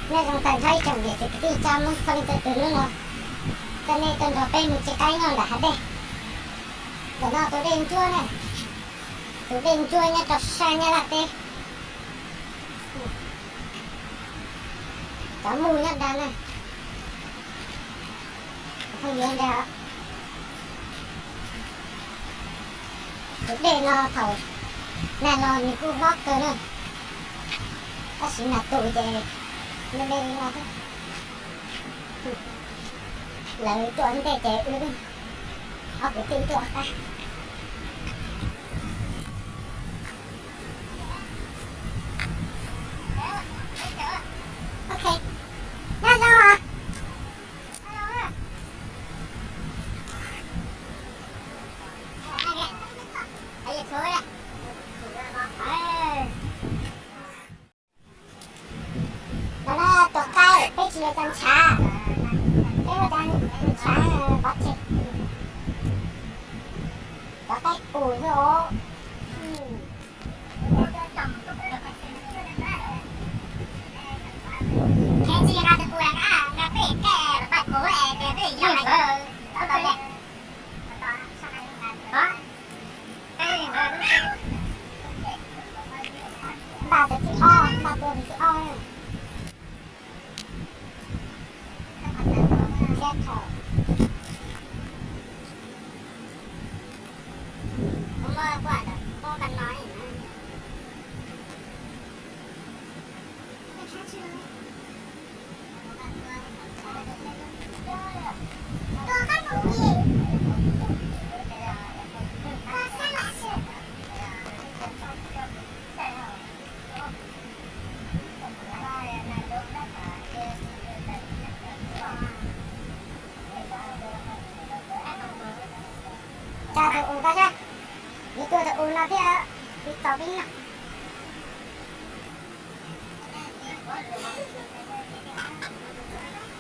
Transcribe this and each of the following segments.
Nyob zoo tag nrho ib tsoom niam txiv kwv tij tsoom mloog txhua leej txhua tus hnub no, coj nej tuaj nrog peb mus tsis qaib nyob ntawm hav dej. Ntawm no tus dej ntsuab na, tus dej ntsuab nyob rau sab Nyab Laj teb. Cov mus nyob dav na, phooj ywg ntag. Tus dej no thaum nag los nws kuj hlob kawg na, tab sis nag tu ces me me li no xwb. Lawv tuaj ntej ces wb ob kwv tij tuaj qab. Ok, nyob zoo os. Ntawm no tuam qaib peb tsis yuav cov ntshav, peb ua cov ntshav pov tseg, cov qaib qus xwb os. Npaj tus thib ob, npaj tua tus thib ob. Thiab thaum Tsa tus us koj sab, yuav tua tus us no thiab, tus tau peb no.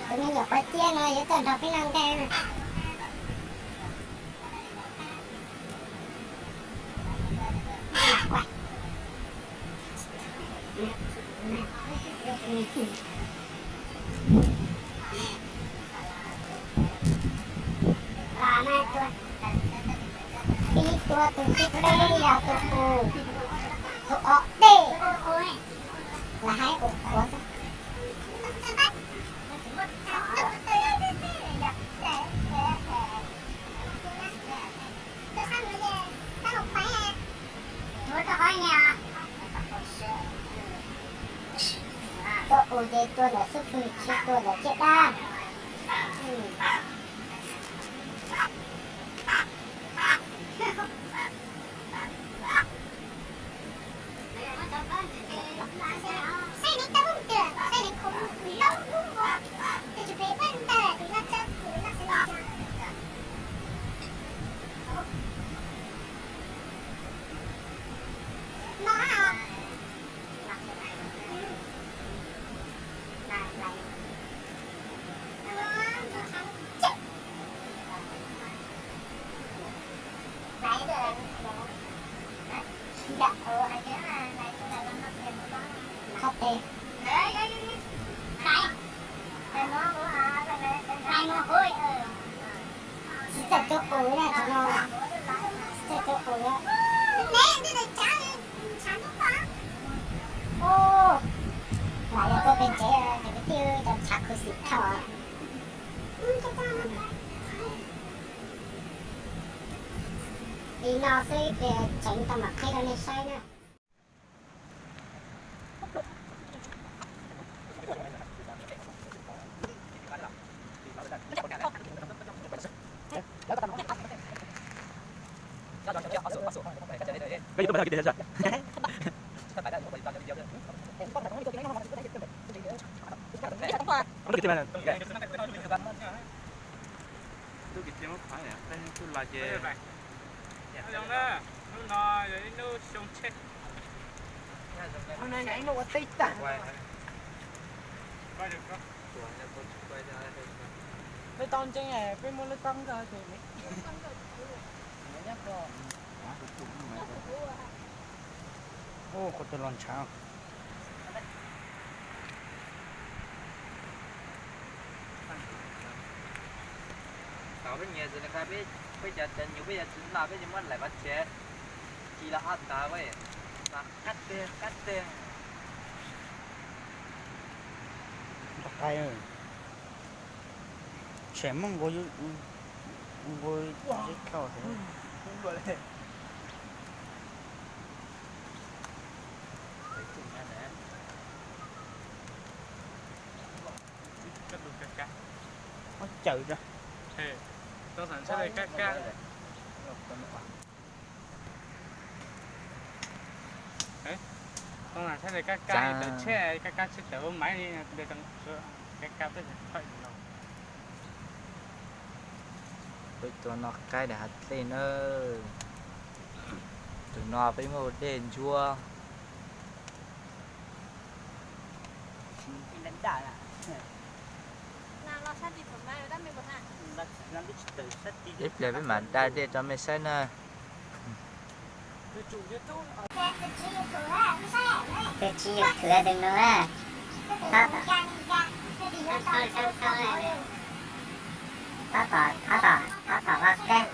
Tus me nyuam quav ciab no yuav tuaj nrog peb noj nqaij na. Ib tua tus thib peb yog tus qus, tus ob dej, lam hais qus qhuav xwb. Tua qus ces tua ntawm xub pwg, tsis tua ntawm ciaj dab. Qhov tes. Tsis txawj cuab qus na, thaum no tsis txawj cuab qus. Lam yog tuaj pem tsev ces kwv tij cov ntshav khuv xim dhau. Li no xwb ces tseev tau mam qhib rau nej saib na. Hnub no yog ib hnub xyoo tsheb. Hnub no yog ib hnub ua teb tag. Peb tau ntseeg peb muaj lub koob nkauj ces, ua tus los ntshav. Nyias txawm nqa peb, peb cov, cov nyuj peb cov tsis noj peb tsis muab laim pov tsev, ci los ho tag, qab teg qab teg. Nqa, tshem muab nqus, nqus zeb dhau heev. Muab cawm rau. Tshaj li kab kab, tshaj li kab kab tsheb tawm ua maiv li, kab kab peb thawj no. Peb tuaj noj qaib daim hav dlej na. Tus no peb muab ua dej ntsuab. Ib pliag peb mam da dej rau mej saib na. Peb tsis YouTube tus no na. Tab tom, tab tom, tab tom vaj teb.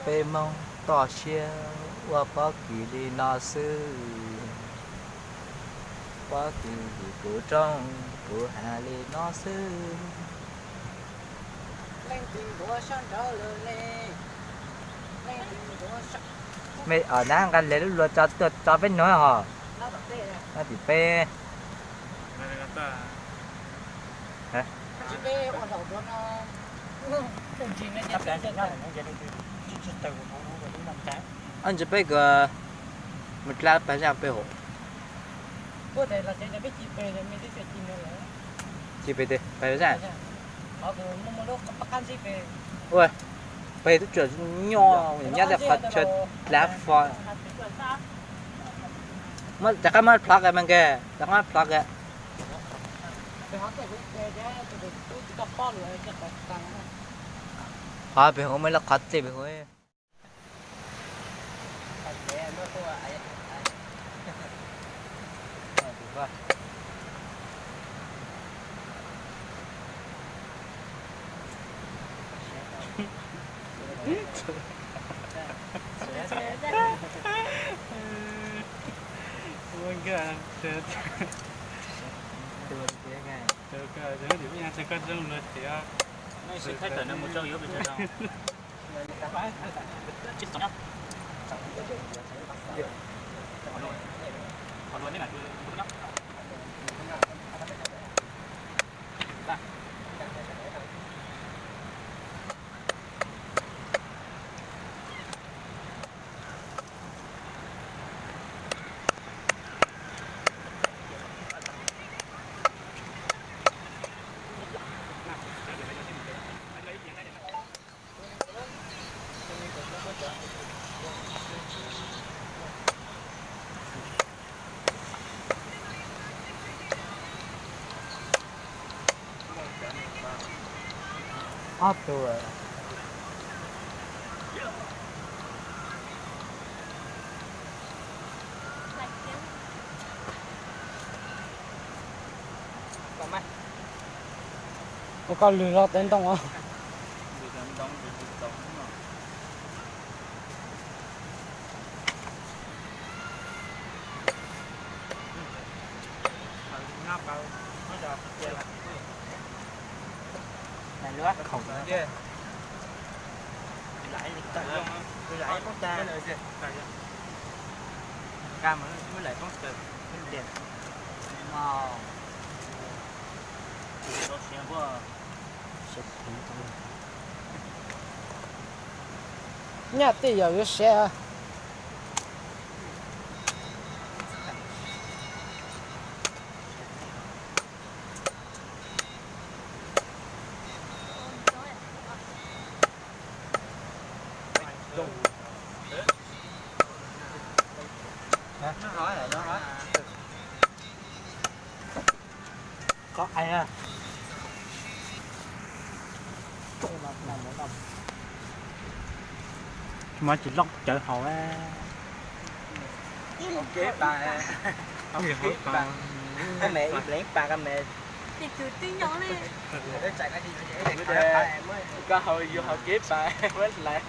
Peb Hmoob toj siab ua pob kws li no xwb. Pob kws kuv rooj kuv hav li no xwb. Mej, nab nqa le lub luag tso tuaj tso peb nug hos. Nyob tim peb. Ntsis peb kws mus dlab pag zaj peb hauv. Ci pem twg pag zaj? Ua, pag twb tsuas nyob, nyob tej qhov chaw dlav fo. Muab rov qab muab plhov kiag mas nkag, rov qab plhov kiag. Qhov pem hauv muaj lub qhov dlej pem hauv. Ob tug. Ua koj lwg los tev ntoo os. Nyaj tej yam yuav siav. Mas tsis loj cawv haus. Ib leeg ib pas, ib leeg ib pas, ib leeg ib pas, ib leeg ib pas. Koj haus yus haus kev pas muab hlais.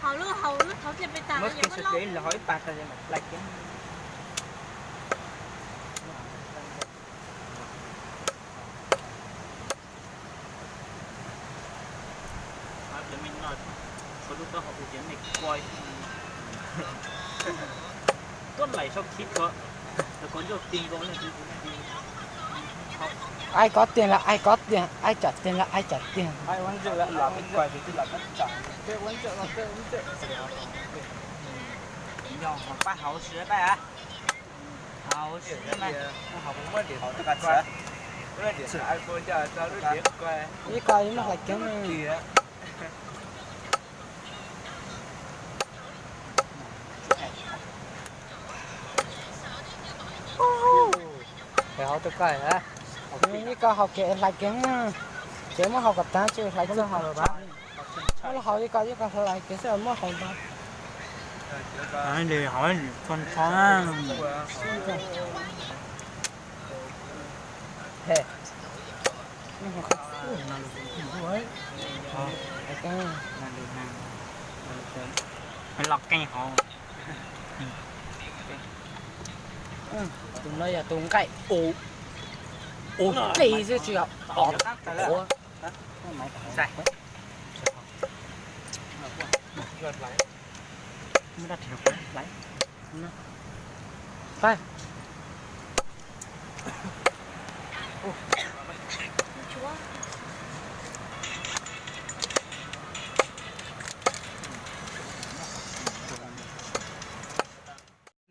Haus lub, haus lub thauv thiaj pes tas. Muab kev sawv tsev los haus ib pas tag mam hlais kev. Ai có tiền là ai có tiền, ai trả tiền là ai trả tiền. Ib qho ib muab hlais kev. Ib ko haus kev hlais kev, kev muab haus kom tag tsis hlais kev. Muab los haus ib ko, ib ko hlais kev xwb muab haus ntag. Haus ntho ntho. Los qe hauv. Tus no yog tus nqaij ua, ua qe xwb tsis yog os quav.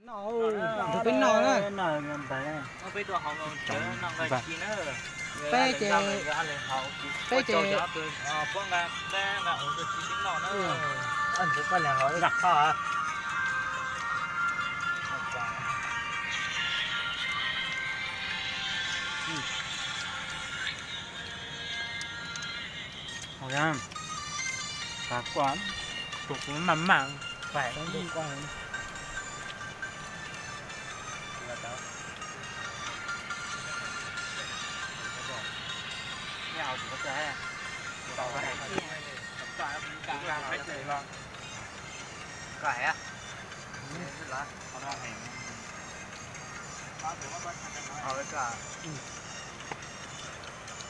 No, nrog peb noj na. Peb ces, peb ces,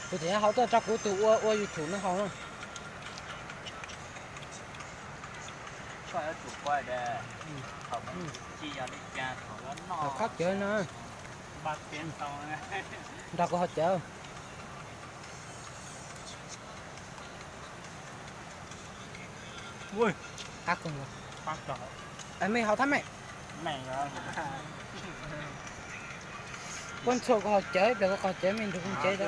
Kuv tias haus tuaj tso kuv tus ua ua YouTube no haus na. Khob cawv no. Nrog kuv haus cawv. Mej haus thab mej. Kuv ntxhua kuv haus cawv, ib pliag kuv haus cawv mej nrug kuv ntsev.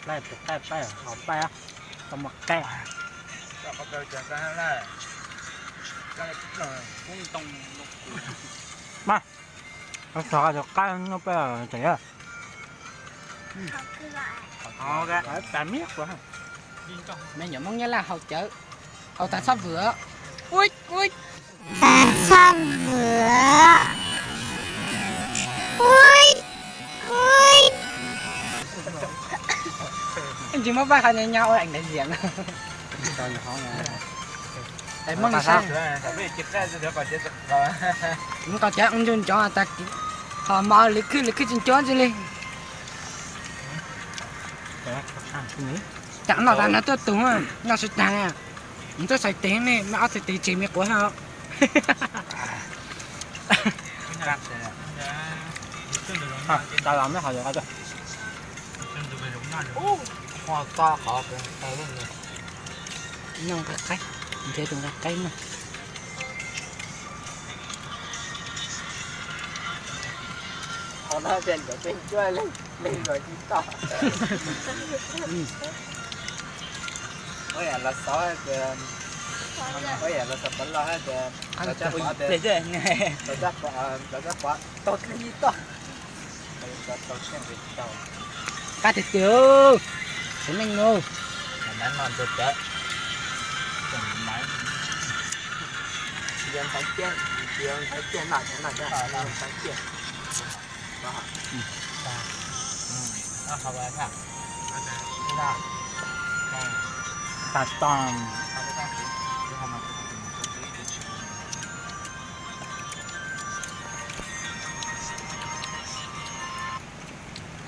Plaij tus qaij, plaij haus qaij, tau muaj qaij. Mas, txog tus qaij no peb tseem. Me nyuam Hmoob Nyab Laj haus cawv, haus tas txhob vwm. Ui, ui. Tas txhob vwm. Ui, ui. Tsis muab paj qhov nyo nyo ua eem daim ziam. Es muab li saib. Nws qos cawv ntsoov ntsoov tas, ho mos lwm khwj lwm khwj tsis nco ntxiv li. Tam noj tas no tuaj tus, noj sib tag, nws tuaj xaiv tes ne, mej ob tug tes tseg me quav hab. Tau los mej haus cawv. Noj nqaij qaib, nrhiav tus nqaij qaib noj. Qhov no tias nkawd pheej cuab leej, leej los tsis tau. Ua yam los xov tias, ua yam los xov pov los tias, los txaj pov, los txaj pov tau twg yeej tau. Qab tiag tiag, tus neeg no. Ntawd no ntawd cawv. Ntawd ntawd ciaj, ntawd ntawd ciaj no, ntawd ntawd ciaj. Tag tag.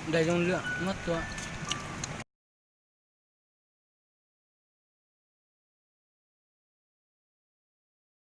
Nqe zoo lwm muab tua.